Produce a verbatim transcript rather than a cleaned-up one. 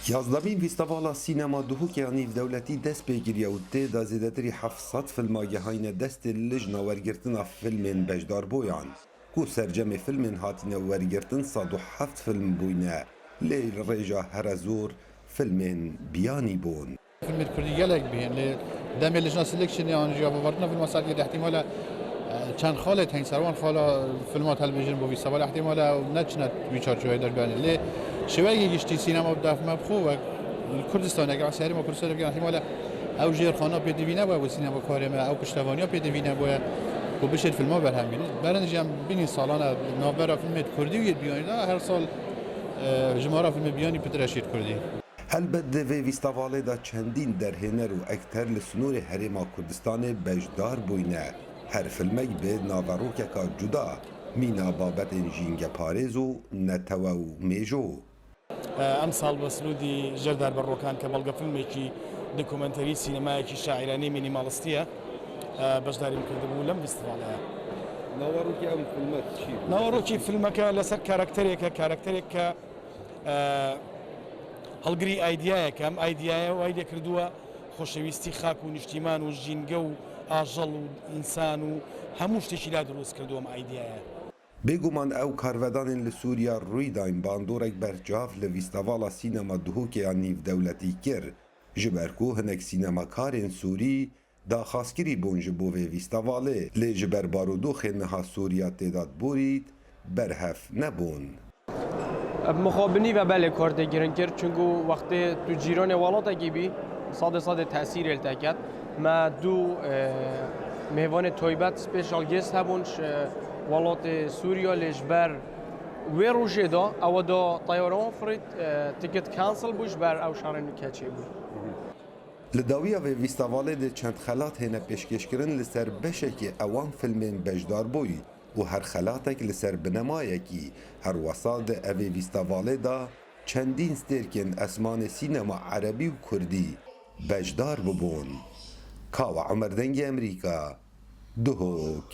Yazdemîn Fîstevala Sînema Duhokê ya Nîvdewletî dest pê kiriye û tê de zêdetirî heft sed filma gehayne destê Lijna Wergirtina Filmên Beşdarboyan, ku sercemê filmên hatine wergirtin sed û heft film bûyne, lê li rêja here zor filmên biyanî bûn. Filmên kurdî gelek bihên, lê demê Lijna Selection yan jî avêvartina filma serkê de ihtimale, e, çend xalê hene ser wan xala filma telebîzyon bo Fîstevala ihtimale ew neçine wî çarçoveyê de biyanî. Lê şêweyekî giştî sînema bi def me bi xwe wek li Kurdistanê, eger esê herêma Kurdistanê bikin ihtimale ew jêr xana pêdivî nebûye bo sînemakarê me, ew piştevaniya pêdivî nebûye ku bişêt filma berhem bînin. Berin jî em bînî salane navbera filmê kurdî û yê biyanî de her sal, e, jimara filmê biyanî pitir e şêt kurdî. Helbet di vê fîstevalê de çendîn derhêner û ekter li sînorê Herêma Kurdistanê beşdar bûyne. Her filmek bi naverokeka cuda, mîna babetên jîngeparêz û netewe û mêjo. Em sal bi Silûdî Jêr Derberokan ke belgefilmekî dokumenterî sînemayekî şaîranî mînîmalistî ye, beşdarî min kirdibû lem fîstivalê ye. Naverokê em filmek çi bû? Naverokê filmeke li ser karakterêke, karakterêk ke e, hilgirî aydiyayeke, em aydiyaya wayî lê kirduwe, xoşewîstî xak û niştîman û jînge û ajal û însan û hemû ştêkî la dirûst kirduwe em aydiyaya. Bêguman ew karvedanên li Sûriya rûyî dayîn bandorek berçav li Fîstevala Sînema Duhokê ya Nîvdewletî kir, ji ber ku hinek sînemakarên Sûrî daxwazkirî bûn ji bo vê fîstevalê, lê ji ber barodoxên niha Sûriya tê de diborît, berhev nebûn. Bi mixabinî ve belê kar tê kirin kir, çunku wextê tu cîranê welatekî bî, sedê sedê tesîrê li te ket. Me du, e, mêvanê taybet, special guest hebûn ji welatê Sûriya, lê ji ber wê rojê de ewa da teyara wan firît, e, tiket cancel bû, ji ber ew şerê nû keçê bû. Li dawiya vê fîstevalê de çend xelat hêne pêşkêşkirin li ser beşekê ewan filmên beşdarbûyî û her xelatek li ser binemayekî. Her wesa di evê fîstevalê de çendîn stêrkên esmanê sînema erebî û kurdî beşdar bibûn. Kawa Umer, Dengê Emerîka, Duhok.